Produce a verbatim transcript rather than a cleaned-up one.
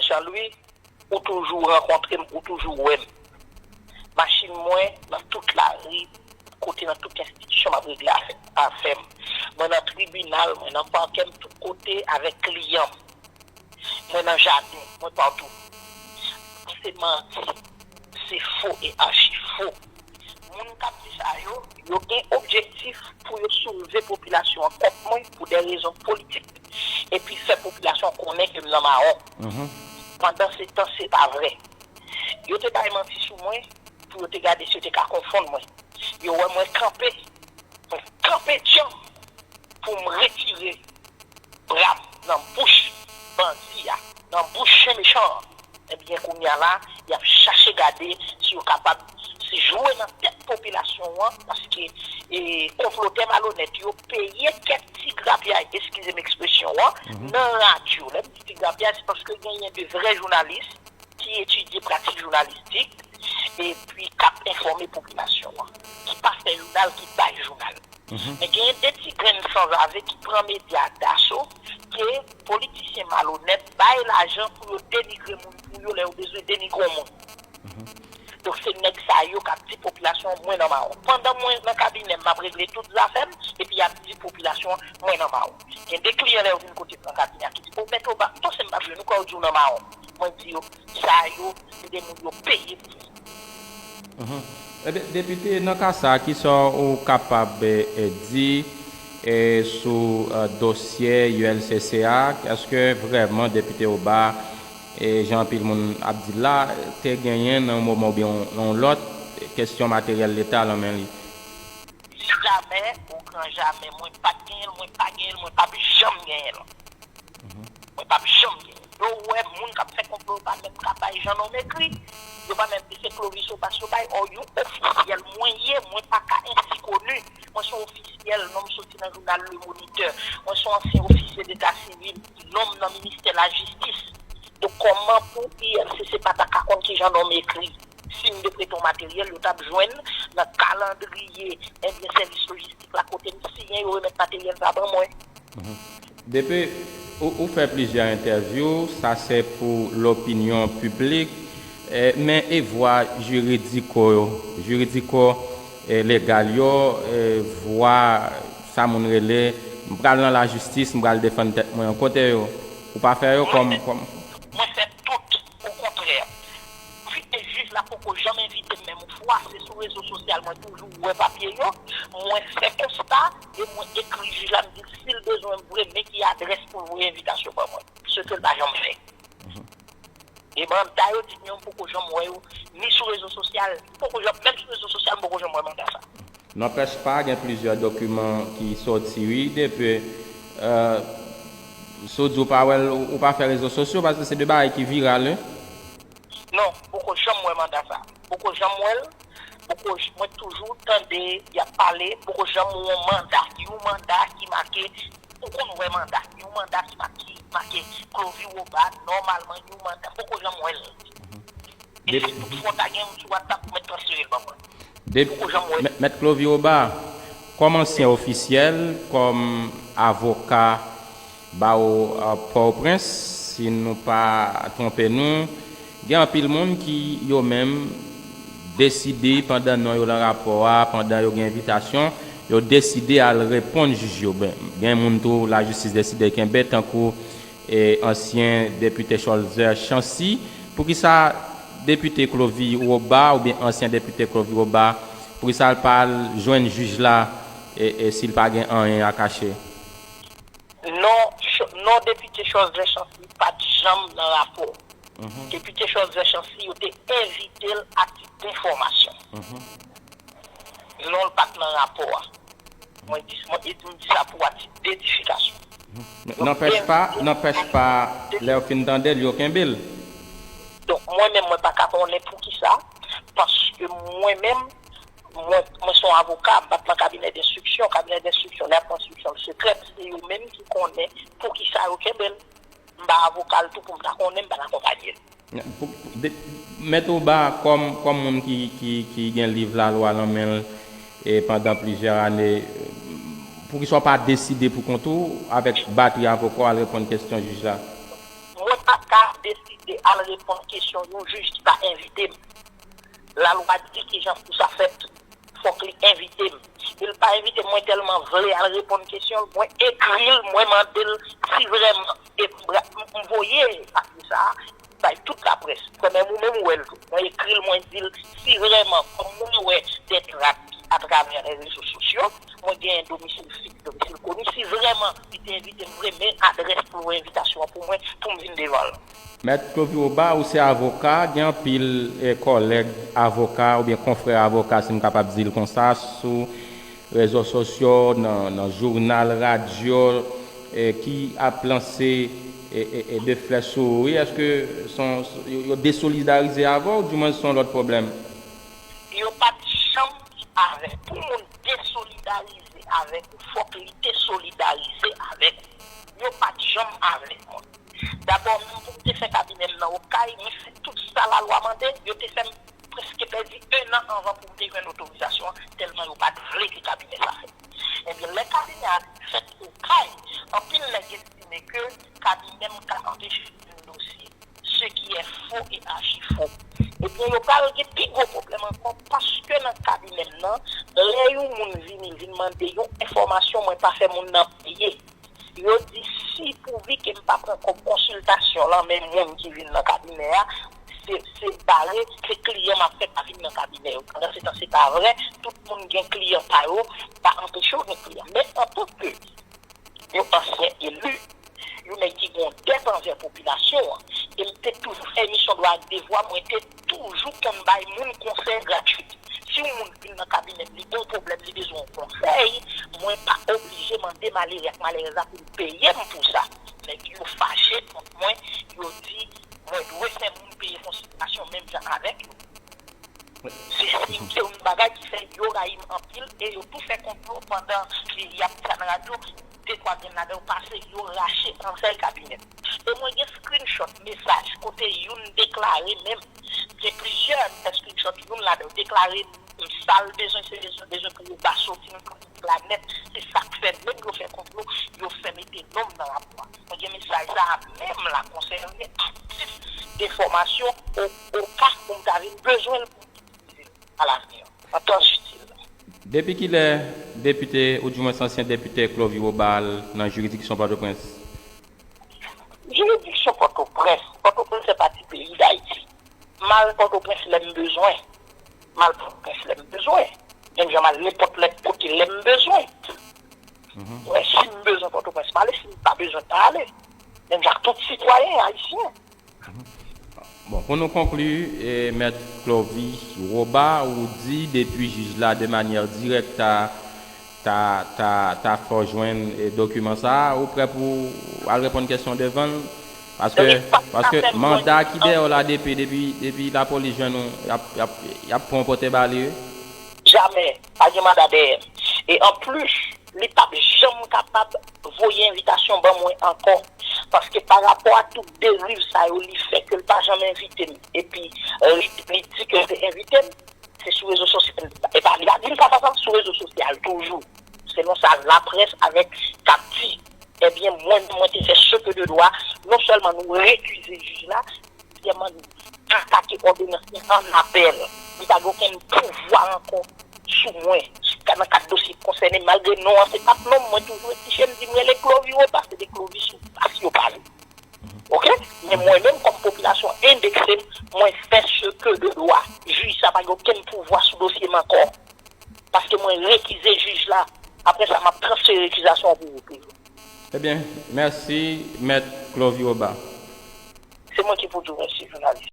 Jean Louis, ou toujou rankontre m, ou toujou wè m. Machin mwen nan tout lari, kote nan tout enstitisyon m ap regle afè, afè m. Mwen nan tribinal, mwen nan pakè, m tout kote avèk kliyan m. Mwen nan jaden, mwen patou. Se manti, se fo e achi fo. Moun k ap di sa yo, yo gen objektif pou yo soulve popilasyon an kont mwen pou de rezon politik, epi fè popilasyon konnen ke m nan mawon. Mhm. Pandan se tan, se pa vre. Yo te bay manti sou mwen pou yo te gade si yo te ka konfonn mwen. Yo wè mwen kanpe, mwen kanpe djanm pou m retire bra m nan bouch bandi a, nan bouch chen mechan an. Ebyen, kounye a la, y ap chache gade si yo kapab jwe nan tèt popilasyon an, paske, e, konplotè malonèt yo peye kèk ti grapyay, eskize m ekspresyon an, mhm, nan radyo. Lè m di ti grapyay, se paske genyen de vrè jounalis ki etidye pratik jounalistik, epi k ap enfòme popilasyon an, ki pa fè jounal, ki bay jounal. Mhm. Men genyen de ti grenn sanzave ki pran medya daso, ke politisyen malonèt bay lajan pou yo denigre moun pou yo lè yo bezwen denigre yon moun. Mhm. Donk, se nèg sa yo k ap di popilasyon an, "Mwen nan mawon." Pandan mwen nan kabinè m, m ap regle tout zafè m, epi y ap di popilasyon an, "Mwen nan mawon." Gen de kliyan, lè yo vin kote m nan kabinè a, ki di, "O, Mèt Oba, m panse m pa t jwenn ou, kò yo di w nan mawon." Mwen di yo, "Sa yo, se de moun yo peye pou fè." Mhm. Ebyen, depite, nan ka sa, kisa ou kapab, eh, eh, di, eh, sou, eh, dosye U L C C a? Èske vrèman depite Oba, eh, jan anpil moun ap di la, te genyen nan yon moman oubyen yon, yon lòt, kesyon materyèl Leta nan men li? Jamè, o gran jamè, mwen pa t genyen l, mwen pa genyen l, mwen p ap janm genyen l. Mhm. Mwen p ap janm genyen. Yo wè moun k ap fè konplo yo pa menm ka bay jan non m ekri. Yo pa menm di se Clovis Obas yo bay, ò, yon ofisyèl mwen ye, mwen pa ka ensi koni. Mwen se yon ofisyèl, non m soti nan jounal Le Moniteur. Mwen se yon ansyen ofisye deta sivil, non m nan ministè lajistis. Donk, kòman pou U L C C pa ta ka konn ki jan non m ekri? Si m te prete yon materyèl, yo t ap jwenn nan kalandriye, ebyen, sèvis lojistik la, kote m siyen, yo remèt materyèl sa ban mwen. Mhm. Depi ou, ou fè plizyè entèvyou, sa se pou lopinyon piblik, eh, men e vwa jiridiko yo, jiridiko, eh, legal yo, eh, vwa sa moun rele, "M pral nan lajistis, m pral defann tèt mwen." Kote yo? Ou pa fè yo kòm, kòm... Mwen fè tout, okontrè. Envite jij la poko janm envite m menm yon fwa, se sou rezo sosyal mwen toujou wè papye yo, mwen fè konsta e mwen ekri jij la, m di l si l bezwen m vre, men ki adrès pou l voye envitasyon ban mwen. Se ke l pa janm fè. Mhm. E manda yo di m yo, m poko janm wè yo, ni sou rezo sosyal, m poko janm, menm sou rezo sosyal, m poko janm wè manda sa. Nonpèch pa, gen plizyè dokiman ki sòti, wi, depi, eh, si w di w pa wè l, ou, ou pa fè rezo sosyo, paske se de bagay ki viral, wi. Non, poko janm wè manda sa. Poko janm wè l, poko j-, mwen toujou tande y ap pale, poko janm wè yon manda, yon manda ki make, ou konn wè manda, yon manda ki make, ki make Clovis Woba, nòmalman, yon manda, poko janm wè l. E si toutfwa w ta gen yon ti WhatsApp, ou mèt transfere l ban mwen. Poko janm wè l. Mèt Clovis Oba, kòm ansyen ofisyèl, kòm avoka bawo, eh, Pòtoprens, si nou pa twonpe nou, gen anpil moun ki, yo menm, deside, pandan non yo nan rapò a, pandan yo gen envitasyon, yo deside al reponn jij yo. Ben, gen moun tou, lajistis deside kenbe, tankou e ansyen depite Cholzer Chancy. Poukisa depite Clovis Woba oubyen ansyen depite Clovis Woba, poukisa l pa al jwenn jij la, e, e si l pa gen anyen a kache? Non, Ch-, non, depite Cholzer Chancy pa t janm nan rapò. Mhm. Depite Cholzer Chancy, yo te envite l a tit denfòmasyon. Mhm. Non l pa t nan rapò a. Mwen di, mwen, e m di sa pou a tit edifikasyon. Nonpèch pa, nonpèch pa, lè yo fin tande l, yo kenbe l. Donk, mwen menm, mwen pa ka konnen poukisa, paske mwen menm, mwen, mwen se yon avoka, m pa t nan kabinè denstriksyon, kabinè denstriksyon, lè y ap fè enstriksyon, l sekrè, se yo menm ki konnen poukisa yo kenbe l. M pa avoka l tou pou m ta konnen, m pa t akonpanye l. Pou, pou, de, Mèt Oba, kòm, kòm moun ki, ki, ki gen liv lalwa nan men l, e pandan plizyè ane, poukisa w pa deside pou kont ou, avèk batri avoka w, al reponn kesyon jij la? Mwen pa t pa deside al reponn kesyon yon jij ki pa envite m. Lalwa di kijan pou sa fèt. Fòk li envite m. E l pa envite m, mwen tèlman vle al reponn kesyon l, mwen ekri l, mwen mande l si vrèman, e m bra- m- m voye papye sa a bay tout laprès. Kwè menm ou menm ou wè l tou. Mwen ekri l, mwen di l si vrèman, kòm mwen wè dè trak atravè lè rezo sosyo, mwen genyen domisil fik, domisil koni, si vrèman li te envite m vre, men adrès pou envitasyon an pou mwen, pou m vin devan l. Mèt Clovy Roba, ou se avoka, gen anpil eh, kòlèg avoka oubyen konfrè avoka, si m kapab di l konsa, sou rezo sosyo, nan, nan jounal, radyo, eh, ki ap lanse eh, eh, eh, de flè sou ou. Wi, èske son, yo, yo desolidarize avè w, di mwen se yon lòt pwoblèm? Yo pa t janm avè. Pou moun desolidarize avèk ou, fòk li te solidarize avèk ou. Yo pa t janm avèk mwen. Dabò, menm pou m te fè kabinè m nan Okay, mwen fè tout sa lalwa mande, yo te fè m prèske pèdi en an anvan pou m te jwenn otorizasyon an, tèlman yo pa t vle ke kabinè sa fèt. Ebyen, lè kabinè a fèt Okay, anpil nèg estime ke kabinè m ka anpeche m jwenn dosye, ce qui est faux et archi faux. Ebyen, yo pral gen pi gwo pwoblèm ankò, paske nan kabinè m nan, lè yon moun vini, vin mande yon enfòmasyon, mwen pa fè moun nan peye. Yo di si pouvi ke m pa pran kòb konsiltasyon lan men moun ki vin nan kabinè a, se, se bare, se kliyan m ap fè pa vin nan kabinè yo. Pandan se tan, se pa vre, tout moun gen kliyan pa yo, pa anpeche w gen kliyan. Men antanke yon ansyen eli, yon nèg ki gen yon dèt anvè popilasyon an, e m te toujou fè emisyon Dwa ak Devwa, mwen te toujou konn bay moun konsèy gratwit. Si yon moun vin nan kabinè m, li gen yon pwoblèm, li bezwen yon konsèy, mwen pa oblije mande malere ak malerèz la pou l peye m pou sa. Nèg yo fache kont mwen, yo di mwen dwe fè moun peye konsiltasyon menm jan avèk yo. Se, se, se yon bagay ki fè yo rayi m anpil e yo tou fè konplo pandan y ap di sa nan radyo, de twa grenn ladan yo pase, yo rache ansèy kabinè m. E mwen gen screenshot mesaj kote youn deklare menm, gen plizyè screenshot, youn ladan yo deklare m sa l bezwen, se bezwen, bezwen pou yo ba soti nan planèt. Se sa k fè menm yo fè konplo, yo fè mete non m nan rapò a. Mwen gen mesaj sa a menm la konsène aktif de fòmasyon o, o ka pou m ta vin bezwen l pou m itilize l alavni, an tan itil. Depi kilè depite, oudimwens ansyen depite Clovy Roba al nan jiridiksyon Pòtoprens? Jiridiksyon Pòtoprens, Pòtoprens fè pati peyi Dayiti. M al Pòtoprens lè m bezwen. M al Pòtoprens lè m bezwen. Menm jan m al nenpòt lòt kote lè m bezwen. Wè, si m bezwen Pòtoprens, m ale. Si m pa bezwen, m pa ale. Menm jan ak tout sitwayen ayisyen. Bon, pou nou konkli, eh, Mèt Clovy Roba, ou di depi jij la de manyè dirèk ta, ta, ta, ta fè w jwenn, eh, dokiman sa a, ou prè pou al reponn kesyon devan l? Paske, paske manda ki dèyè w la depi, depi, depi lapolis jwenn ou, y ap, y ap, y ap pran w pote ba li, wi. Jamè, pa gen manda dèyè m. E anplis, li p ap janm kapab voye envitasyon ban mwen ankò. Paske pa rapò a tout deriv sa yo, li fè ke l pa janm envite m. Epi, li, li di ke l te envite m, se sou rezo sosyal. E pa li pa di m sa konsa, sou rezo sosyal toujou. Selon sa laprès avèk k ap di. Ebyen, mwen menm, mwen te fè ce que de droit. Non sèlman nou rekize jij la, dezyèmman, nou atake òdonans lan an apèl. Li pa gen okenn pouvwa ankò sou mwen, nan kad dosye k konsène m, malgre non an se pa t non m, mwen toujou eskiche m di m rele Clovy Roba, se de Clovis Roba yo pale. Oke? Men mwen menm, kòm popilasyon endekse m, mwen fè ce que de droit. Jij sa pa gen okenn pouvwa sou dosye m ankò. Paske mwen rekize jij la. Apre sa, m ap transfere rekizasyon an pou ou toujou. Ebyen, mèsi, Mèt Clovy Roba. Se mwen ki pou di w mèsi, jounalis.